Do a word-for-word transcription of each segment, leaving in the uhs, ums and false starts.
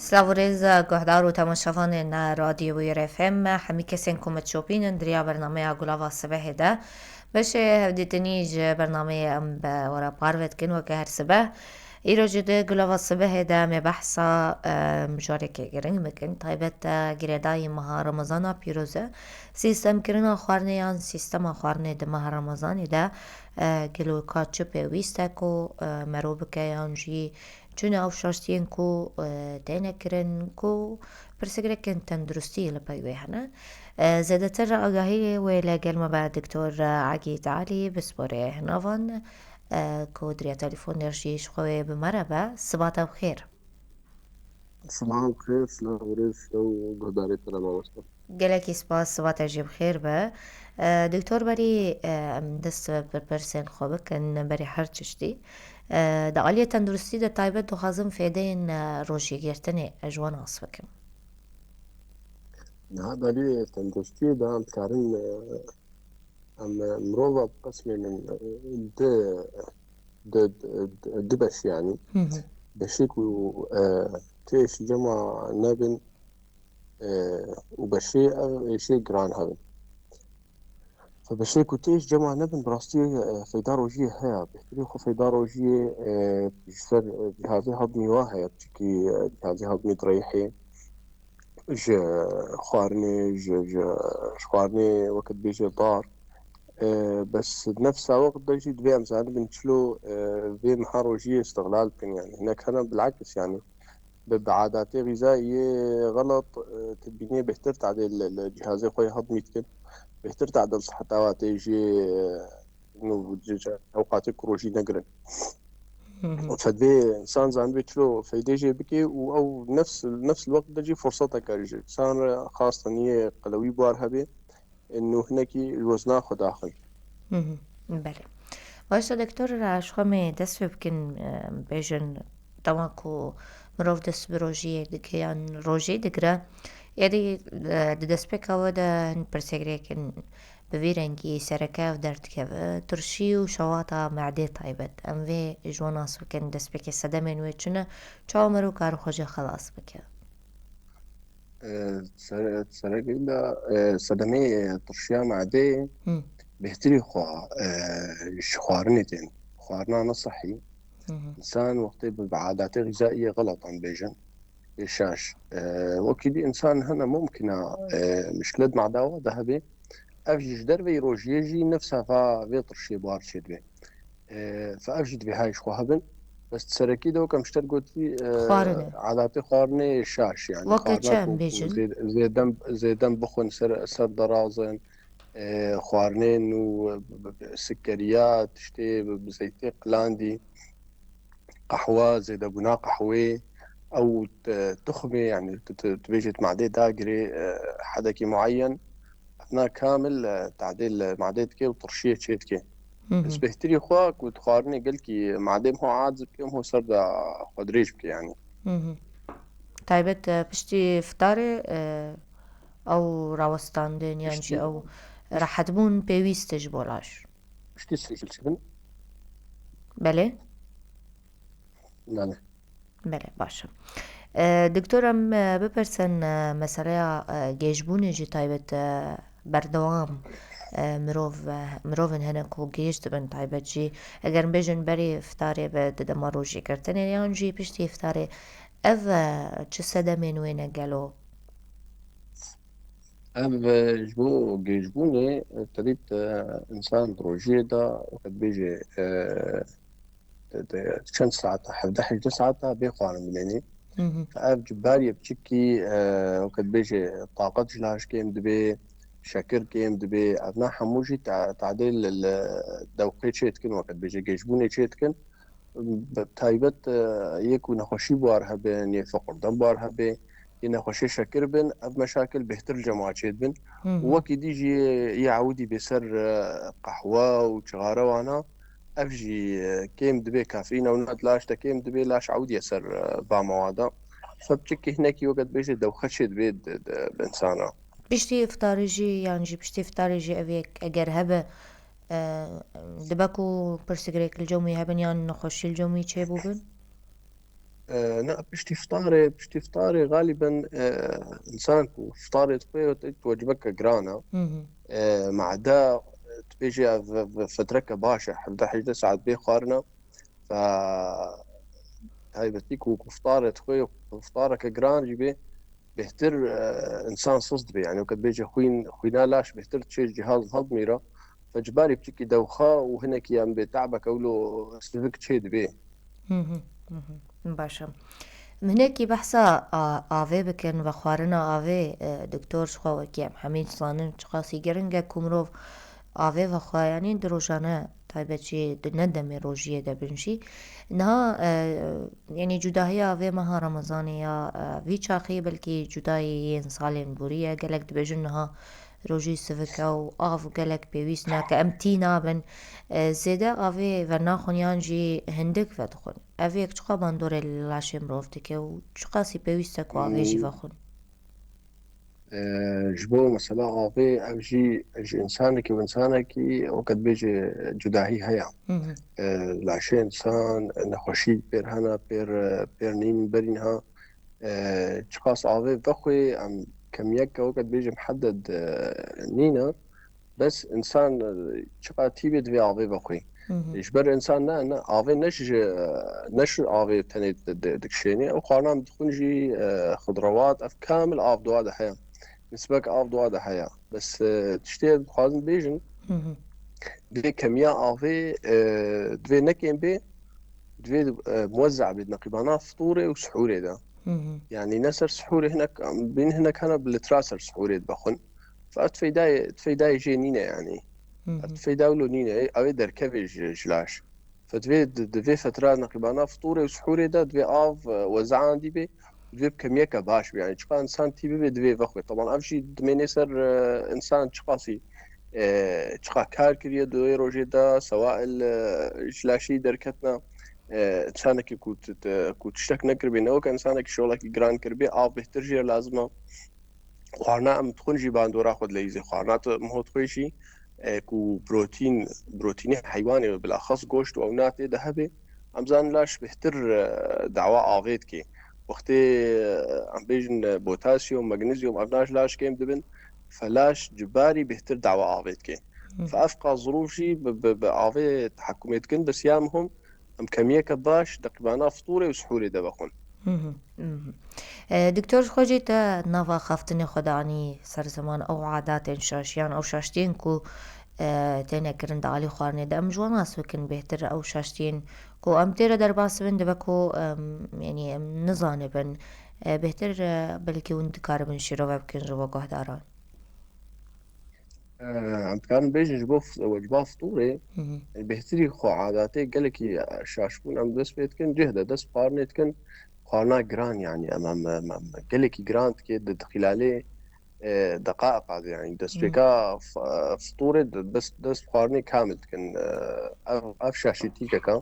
Silav û rêz guhdar û temaşevanên Radyo Wîr F M, hemî kesên ku me çopînin di riya bernameya Gulava Sibehê de. Beşê hevdîtinî ji bernameyê em bi we re parve dikin weke her sibeh. Îro jî di Gulava Sibehê de em ê behsa, e, mijarekê giring bikin. Taybet, e, girêdayî meha Remezana pîroz e. Sîstemkirina xwarinê yan sîstema xwarinê di meha Remezanê de, e, gelo ka çi pêwîst e ku, e, merov bike yan jî çi ne ew şaştiyên ku, e, têne kirin ku pirsgirêkên tenduristî li pey wê hene. E, zêdetir agahiyê wê li gel me be Doktor Egîd Elî bisporê navan, e, ku di riya telefonê jî ji xwe wê bi me re be. Siba te bi xêr. Siba bi xêr, silav û rêz ji te û guhdarê te re mamoste. Gelekî spas, siba te jî bi xêr be. E, Doktor, berî, e, em dest bi pirsên xwe bikin, berî her tiştî. E, di aliyê tenduristî de taybet dixwazim fêdeyên, e, rojîgirtinê ji we nas bikim. Niha di aliyê tenduristiyê de em dikarin, e, em, e, mirova biqesimînin, e, du, du, du, du beş yanî. Hı hı. Beşê ku, e, tê ji cema nebin, e, û beşê ev êşê giran hebin. Fe beşê ku tê ji cema nebin, bi rastî, e, feyda rojiyê heye. Bêhtirî xwe feyda rojiyê, e, ji ser, e, cihazê hedmî wa heye. Çikî, e, cihazê hedmî direyhê ji xwarinê, ji, ji, ji xwarinê weke dibêje dar. E, bes di nefsa wext de jî divê em zanibin çilo, e, vê meha rojiyê îstixlal bikin yani. Hinek hene bilakis yani. Bi, bi adatê xîzayiyê xelet, e, tu dibînî bêhtir tadê li, li cihazê xwe yê hedmî dikin. Bêhtir tadê li siheta wa tê jî, e, nû, c-, c-, ewqatê ku rojî negirin. Hı hı. Fe divê însan zanibê çilo feydê jê bike û ew nefs, nefs li wext de jî furseteke ji însan re xas teniyê qelewî bar hebe. Nû hinekî ji wezna xwe daxin. Hı hı, belê. Baş e, doktor, ji xwe me dest pê bikin, e, bêjin, dema ku mirov dest bi rojiyê dike yan rojê digire, êdî, e, di destpêka we de hin pirsegirêkin bi vî rengî sereke ev derdikeve, tirşî û şewata medê taybet. Em vê ji we nas bikin, destpêkê sedemên wê çi ne, çawa mirov kar xwe jê xelas bike? E, sere-, serekê de, e, sedemê tirşiya madeyê Hı. bêhtirî xwe, e, ji xwarinê tên. Xwarina ne sehî. Hı hı. Însan wextê bi, bi adatê xîzaiyê xelet em bêjin, ê şaş. E, wekî dî însan hene mumkina, e, mişkilet mada we de hebe. Ev jî ji derveyî rojiyê jî nefsa va vê tirşiyê buhar çêdibe. E, fe ev jî divê hay ji xwe hebin. Bes di serekî de weke em ji te re gotî, e, Xwarin e. Adatê xwarinê şaş yani. Weke Xwarina çi em ku bêjin? zê-, zêdem, zêdem bixwin ser, ser derazin, e, xwarinên û, e, b-, b-, sikeriya, tiştê bi, bi zeytê qilandî, qehwe, zêdebûna qehwê, ew t-, tuxmê, yani tu, tu, tu bêjî tu madê dagirê, e, hedekî muayyen, evna kamil, e, tadê li madê dike û tirşiyê çê dike. Hı hı. Ez bêhtirî xwe ku tu xwarinê gelkî madê ho aciz bike, ho ser de xwe dirêj bike yani. Hı hı. Taybet, e, piştî fitarê, e, ew rawestandin yan jî Piştî ew rehetbûn pêwîst e ji bo laş. Piştî sêkil çi bin? Belê. Belê. Belê, baş e. E, doktor, em, e, bipirsin, e, meseleya, e, gêjbûnê jî taybet, e, berdewam, e, mirov, e, mirovên hene ku gêj dibin taybet jî. Eger em bêjin berî iftarê be di dema rojî girtinê yan jî piştî iftarê, ev, e, çi sedemên wê ne gelo? Ev, e, ji bo gêjbûnê, e, tevît, e, însan di rojiyê de, weke dibêje, e, di, di çend saeta, hevdeh hejdeh saeta bê xwarin dimênî. Hı hı. Ev ji ber yê biçikî, e, weke dibêje, taqet ji laş kêm dibe, şekir kêm dibe. Evna hemû jî ta-, tadê li, li dewqê çê dikin, weke dibêje, gêjbûnê çê dikin. Bi taybet, e, yê ku nexweşî buhar hebin, yê fiqirdan buhar hebe, yê nexweşê şekir bin, ev meşakil bêhtir li cema çê dibin. Hı hı. Wekî dî jî yê ewidî bê ser, e, qehwe û çixare wana, ev jî, e, kêm dibe kafeîn, ew nat laş de kêm dibe, laş ewdiye ser, e, va mewada. Fe biçikî hinekî weke dibêje dewxe çê dibe di, di, bi insana. Piştî iftarê jî, yan jî piştî iftarê jî ev yek eger hebe, e, dibe ku pirsgirêk li cem wî hebin yan nexweşî li cem wî çêbûbin? E, na, piştî fitarê, piştî fitarê xaliben, e, insan ku fitarê dixwe, wecibeke giran e. Hı hı. E, made, e, dibêje ev, ev fitreke baş e, hevdeh hejdeh saet bê xwarina. Fe, taybetî ku, ku fitarê dixwe, ku fitareke giran jî bê, bêhtir, e, insan siz dibe. Yani, weke dibêje xwîn, xwîna laş bêhtir diçe cihaz hezmî re. Fe cibarî piçekî dewxa û hinekî em bê te'beke wilo sivik çê dibe. Hı hı, hı hı. Baş e. Hinekî behsa a-, avê bikin, vexwarina avê, e, doktor, ji xwe wekî em hemî dizanin çiqasî giring e ku mirov avê vexwe, yanî di rojane taybet jî di ne demê rojiyê de bin jî. Niha, e, yanî cudahiya vê meha Remezanê ya, e, vî çaxî belkî cudayî yên salên borî ye. Gelek dibêjin niha rojî sivik e û av gelek pêwîst nake. Em tî nabin. E, zêde avê venaxwin yan jî hindik vedixwin. Ev yek çiqa bandorê li laşê mirov dike û çiqasî pêwîst e ku avê jî vexwin? E, ji bo mesela avê, ev jî ji însanekî û însanekî, weke dibêje, cudahî heye. Hı hı. E, laşê însan, nexweşî pêr hene, pêr, pêr nîn berî niha. E, çiqas avê vexwê, em kemiyeke, weke dibêje, mihedded, e, nîne. Bes însan, e, çiqa tî bê divê avê vexwê. Hı hı. Ji ber însan ne, ne, avê ne ji, ne ji avê tenê di-, di-, dikişênê. Ew xwarina em dixwin jî, e, xidrawat, ev kamil av di wa de heye. Nisbek av di wa de heye. Bes, e, tiştê ez dixwazim bêjim, Hı hı. divê kemiya avê, e, divê nekêm bê, divê, e, muwezze bê di neqîbana fitorê û sihûrê de. Hı hı. Yani ne ser sihûrê hinek, bîn hinek hene bi litra ser sihûrê dibexwin. Fe ev feydayê, feydayê jê nîne yani. Hı hı. Ev feyda wilo nîne, ew ê derkevê ji, ji laş. Fe divê di, di vê fetra neqîbana fitorê û sihûrê de divê av, e, wezeandî bê, divê bi kemiyeke baş bê. Yani çiqa insan tî bibê divê vexwê. Teban ev jî dimênê ser, e, insan çiqasî, e, çiqa kar kiriye di wê rojê de, sewail, e, ji laşî derketine. E, insanekî ku t-, t-, ku tiştek nekiribê, ne weke insanekî şolekî giran kiribê, av bêhtir jê lazim e. Xwarina em dixwin jî bandora xwe dileyîzê. Xwarina tu miho dixwê jî, e, ku protîn, protînê heywanê, bilaxas goşt û ewna tê de hebe, em zanin laş bêhtir, e, dawa avê dike. Wextê, e, em bêjin, e, potasyum, magnezyum, ev naş laş kêm dibin, fe laş cibarî bêhtir dawa avê dike. Hı. Fe ev qas zirûf jî bi, bi, bi avê tehekûmê dikin, bes ya mihim em kemiyeke baş deqîbana fitorê û sihûrê de vexwin. Hı hı, hı hı. E, Doktor, ji xwe jî te nava axaftinê xwe de anî ser ziman ew adatên şaş yan ew şaştiyên ku, e, têne kirin di alî xwarinê de. Em ji wan nas bikin bêhtir ew şaştiyên ku em tê re derbas bin, dibe ku, em, yanî em nizanibin. E, bêhtir, e, belkî hûn dikaribin şîrove bikin ji bo guhdaran. Em dikarin bêjin ji bo f-, wecba fitorê, Hı hı. Bêhtirî xwe adatê gelekî şaşbûn em dest pê dikin, cih de dest xwarinê dikin, xwarina giran, yanî em, em, em, em gelekî giran dike di, di xîlalê, e, deqaiqa de, yanî destpêka Hı. f-, fitorê de dest, dest xwarinê kamil dikin. E, ev, ev şaşîtîkeka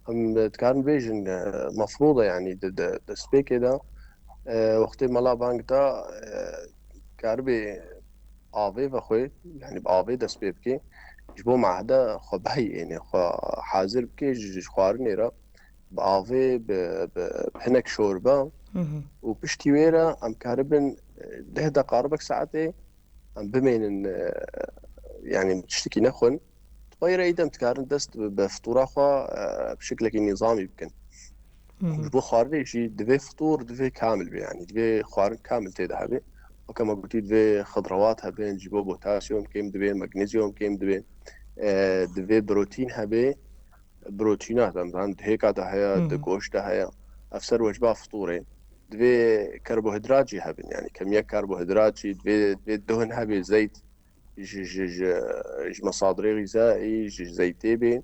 em dikarin bêjin, e, mefrûd e, yanî di, di destpêkê de, e, wextê mela bang da, e, karibê avê vexwê, yanî bi avê dest pê bikê, ji bo made xwe behî ênê xwe hazir bikê ji, ji xwarinê re, bi avê, bi, bi hinek şorbe Hı hı. û piştî wê re em karibin, e, deh deqa ribek saetê em bimênin, e, yanî tiştekî nexwin. Di pey re îdem dikarin dest bi, bi fitora xwe, e, bi şeklekî nîzamî bikin. Hı hı. Ji bo xwarinê jî divê fitor, divê kamil be, yanî divê xwarin kamil tê de hebe. Weke me gotî, divê xidrawat hebin, ji bo potasyum kêm dibe, magnezyum kêm dibe, e, divê protîn hebe, protîna, em zanin, di hêka de heye, Hı di hı. goşt de heye. Ev ser wecba fitorê. Divê karbohîdrat jî hebin, yanî kemiyek karbohîdrat jî, divê, divê duhin hebe, zeyt, ji, ji, ji, ji mesadirê xîzayî, ji zeytê bê,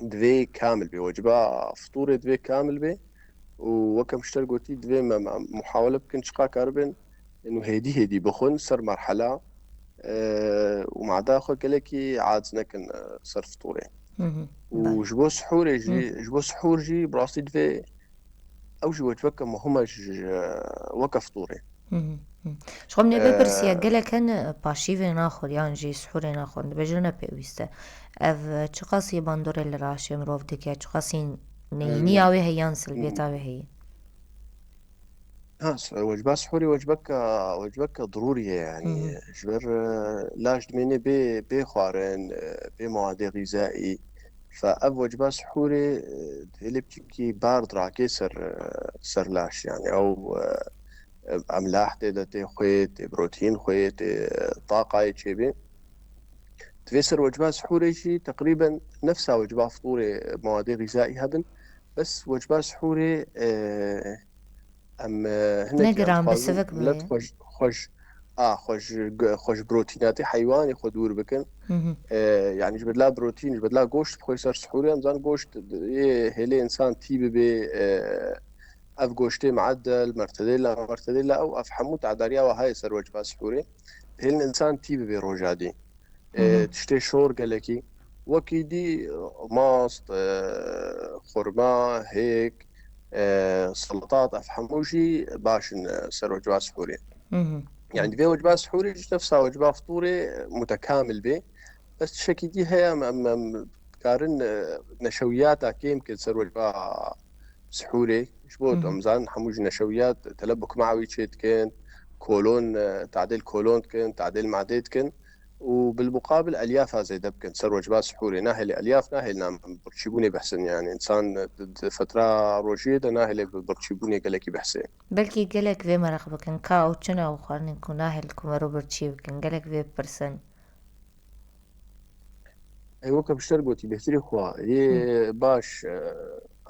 divê kamil bê. Weciba fitorê divê kamil bê û weke min ji te re gotî, divê me, me muhawele bikin çiqa karibin, ênû hêdî hêdî bixwin ser merhela, e, û mada xwe gelekî aciz nekin, e, ser fitorê. Hı hı. Û Belê. ji bo sihûrê jî, Hı. ji bo sihûr jî bi rastî divê ew jî wecbeke muhim e ji, ji, weke fitorê. Hı hı, hı. Ji xwe min ê vê Ee, pirsiya, gelek hene paşîvê naxwin yan jî sihûrê naxwin, dibêjin ne pêwîst e. Ev çiqasî bandorê li laşê mirov dike, çiqasî Neyîniya wê heye yan silbiyeta wê heye? Ha, s-, wecba sihûrê wecbeka, wecbeka dirûrî ye, yanî, ji ber, e, laş dimêne bê, bê xwarin, e, bê mawadê xîzaî. Fe ev wecba sihûrê, e, divê lê biçîkî bar dirake ser, e, ser laş, yanî, ew, e, e, emlah tê de tê xwê, tê proteîn xwê, tê, e, taqayê çêbê. Divê ser wecba sihûrê jî teqrîben nefsa wecba fitûrê mawadê xîzaî hebin. Bes wecba sihûrê, e, em, e, hinek Ne giran bi dixwazin sivik milet bibe. xwe ji, xwe ji, a, xwe ji, xwe ji protînatê heywanê xwe dûr bikin. Hı hı. E, yanî ji bedla protîn, ji bedla goşt bixwe ser sihûrê, em zan goşt yê hêlê însan tî bibe, e, ev goştê meedel, mertedê la, mertedê la ew, ev hemû tadariya we heye ser wecba sihûrê. Hêlin însan tî bibe roja dî. Hı hı. E, tiştê şor gelekî. Wekî dî, e, mast, e, xurma, hêk, e, selatat, ev hemû jî baş in, e, ser wecba sihûrê. Hı hı. Hı. Yani divê wecba sihûrê ji nefsa wecba fitûrê mutekamil bê. Bes tiştekî dî heye, em, em, em dikarin, e, neşewiyata kêm kin ser wecba sihûrê. Ji bo Hı hı. em zanin hemû ji neşewiyat telebuk mawî çê dikin, kolon, e, tadêl kolon dikin, tadêl madê dikin. û bilmuqabil elyafa zêde bikin ser wecba sihûrê. Nahêlê elyaf, nahêlin em birçîbûnê behsin, yani însan di, di fetra rojiyê de nahêlê bi birçîbûnê gelekî behsê. Belkî gelek vê meraq bikin, ka ew çi ne ew xwarinên ku nahêl ku mero birçî bikin, gelek vê bipirsin. Ey, weke pişter gotî, bêhtirî xwe yê Hı. baş, e,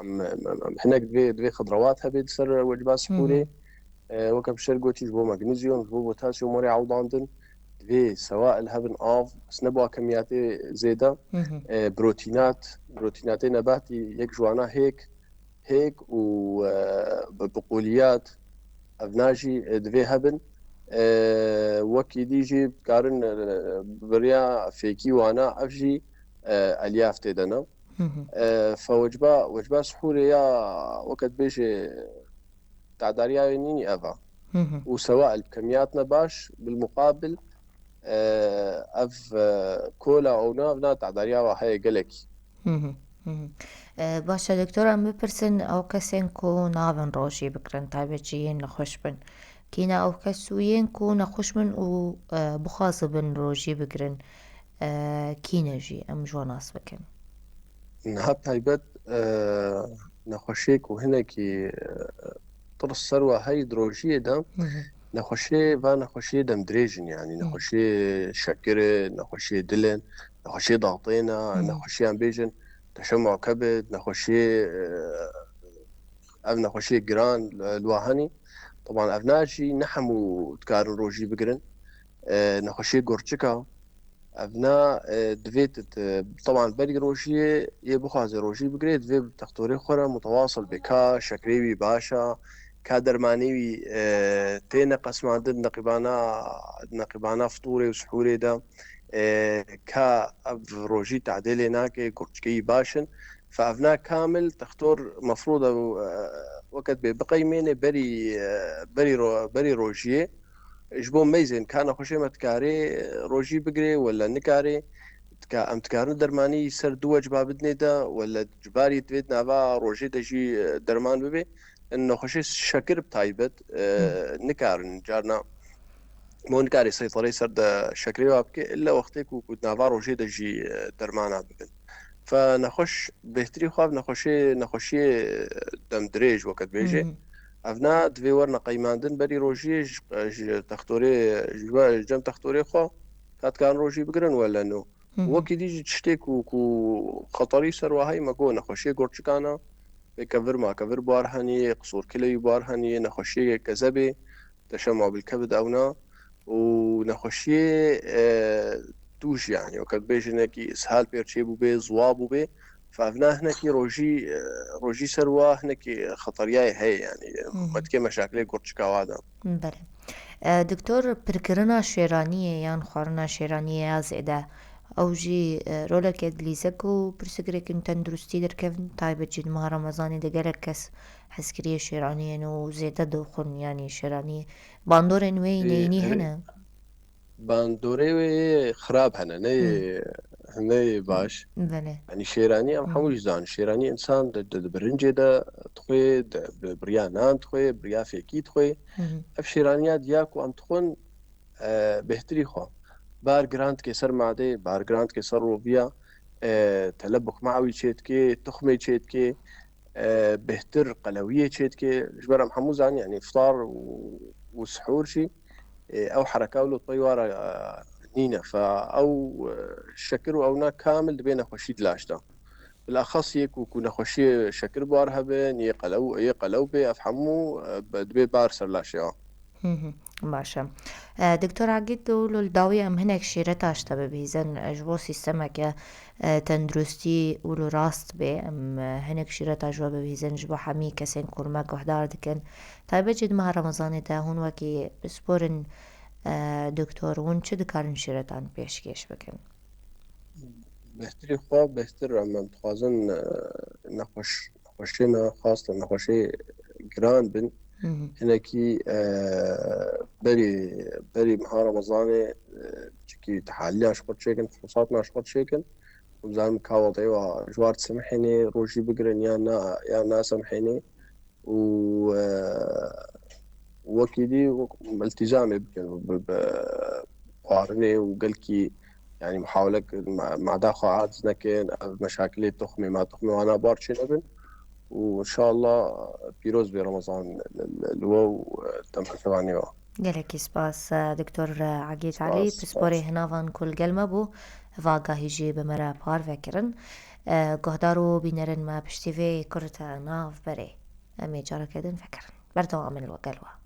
em, em, em, em hinek divê, divê xedrawat hebe di ser wecba Hı hı. sihûrê. E, weke pişter gotî, ji bo magnesium, ji bo potassium were ewdandin, divê sewail hebin, av, bes ne bo kemiyatê zêde. Hı hı. E, protînat, protînatê nebatî, yek ji wana hêk, hêk û, e, bi, biqoliyat, evna jî, e, divê hebin. E, wekî dî jî dikarin, e, bi riya fêkî wana, ev jî, e, elyaf tê de ne. Hı hı. E, fe wecba, wecba sihûrê ya, weke dibêje, tadariya wê nînî ev e. Hı hı. Û sewail bi kemiyat ne baş, bilmuqabil, e, ev, e, kola ew ne, ev na tadariya wa heye gelekî. Hı hı, hı hı. E, baş e, doktor, em bipirsin, ew kesên ku navin rojî bigirin, taybet jî yên nexweş bin. Kî ne ew kes û yên ku nexweş bin û, e, bixwazibin rojî bigirin, e, kî ne jî? Em ji wan nas bikin. Niha taybet, e, nexweşiyê ku hinekî, e, tirs ser wa heyî di rojiyê de, Hı hı. nexweşiyê, va nexweşiyê demdirêj in, yanî Hı. nexweşiyê şekirê, nexweşiyê dilên, nexweşiyê datêna, Hı. nexweşiyan bêjin teşema kebid, nexweşiyê, e, ev nexweşiyê giran, e, li wa henî. Teban ev na jî ne hemû dikarin rojî bigirin. E, nexweşiyê gurçika, ev na, e, divê tu, tu, teban berî rojiyê yê bixwaze rojî bigire, divê bi textorê xwe re mutewasil be. Ka şekerê wî baş e, ka dermanê wî, e, tê neqesmandin, neqîbana, neqîbana fitûrê û sihûrê de, e, ka ev rojî tadêlê nake, gurçikê wî baş in. Fe evna kamil textor mefrûd e, e, weke dibê biqeymêne berî, e, berî ro-, berî rojiyê. Ji bo meyzên ka nexweşê me dikarê rojî bigirê wele nikarê? Dika-, em dikarin dermanî ser du wecba bidinê de wele ji barî divê di nava rojê de jî, e, derman bibe? Nexweşê şekir bi taybet, e, Hı. nikarin carna. Mo nikarê seytereyê ser de şekerê wa bike, illa wextê ku, ku di nava rojê de jî, e, dermana bibin. Fe nexweş bêhtirî xwe bi nexweşê, nexweşiyê demdirêj weke dibêje. Hı hı. Evna divê werine qeymandin berî rojiyê ji, ji textorê, ji we, ji cem textorê xwe, ka dikarin rojî bigirin wele no. Hı hı. Wekî dî jî tiştê ku, ku xeterî ser wa heye me got nexweşiyê gurçikan e, vê kevir ma kevir buhar henî, qisûrkileyî buhar henî, nexweşiyê kezebê, teşema bil kebid ewna û nexweşiyê, e, tûj, yanî weke dibêjin hinekî îshal pêr çêbûbê, ziwa bûbê. Fe evna hinekî rojî, e, rojî ser wa hinekî xeteriyayê heye, yanî Hı hı. me dike meşakilê gurçika wa de. Belê. E, doktor, pirkirina şêraniyê yan xwarina şêraniyê ya zêde, ew jî, e, roleke dilîzek û pirsgirêkên tenduristî derkevin, taybet jî di meha Remezanê de gelek kes hezkiriyê şêraniyê ne û zêde dixwin, yanî şêraniyê. Bandorên wê yî Ê, neyînî ê, hene? Bandorê wê yê xirab hene, ne yê, Hmm. Hinê baş. Belê. Yanî şêranî em hemû jî zanin. Şêranî însan di, di, di birincê de dixwê, di, bi, bi riya nan dixwê, bi riya fêkî dixwê. Ev şêraniya diya ku em dixwin, e, bêhtirî xwe. Bar giran dike ser madeyê, bar giran dike ser roviya, e, tele bixma wî çêdike, tuxmê çêdike, e, bêhtir qelewiyê çêdike. Ji ber em hemû zanin, yanî iftar û, û sihûr jî, e, ew hereka wilo pey wara, e, nîne. Fe ew, e, şekir û ewna kamil dibê nexweşî di laş de. Bilaxas yê ku, ku nexweşiyê şekir bar hebe, yê qelew, yê qelew bê, ev hemû, e, be, dibê bar ser laşê wan. Hı hı, baş e. E, Doktor Egîd, wilo li dawî em hinek şîreta ji te bibihîzin, e, ji bo sîstemeke, e, tenduristî wilo rast bê, em, e, hinek şîreta ji we bibihîzin ji bo hemî kesên ku me guhdar dikin. Taybet jî di meha Remezanê de hûn wekî pisporin, e, doktor, hûn çi dikarin şîretan pêşkêş bikin? Bêhtirî xwe bêhtir em, em dixwazin, e, nexweş, nexweşê me xaste nexweşê giran bin. Hı hı. Hinekî, e, berî, berî meha Remezanê, e, çikî tehalîyan ji xwe çêkin, fixûsatna ji xwe çêkin. Em zanin ka wextê wa ji war disemihênê rojî bigirin ya na, ya nasemihênê. Û, e, wekî dî wek-, iltîzamê bikin bi, bi xwarinê û gelkî, yanî muhawelek ma-, mada xwe aciz nekin, ev meşakilê toxmê, ma toxmê wana bar çênebin. Û înşallah pîroz bê Remezan li, li, li we û, e, temaşevanê we. Gelekî spas, e, Doktor Egîd Elî, Spas, pisporê spas. Hinavan ku li gel me bû, va gahî jî bi me re parve kirin. E, guhdar û bînerên me, piştî vê kurte navberê, em ê careke din vekirin. Berdewam in li gel we.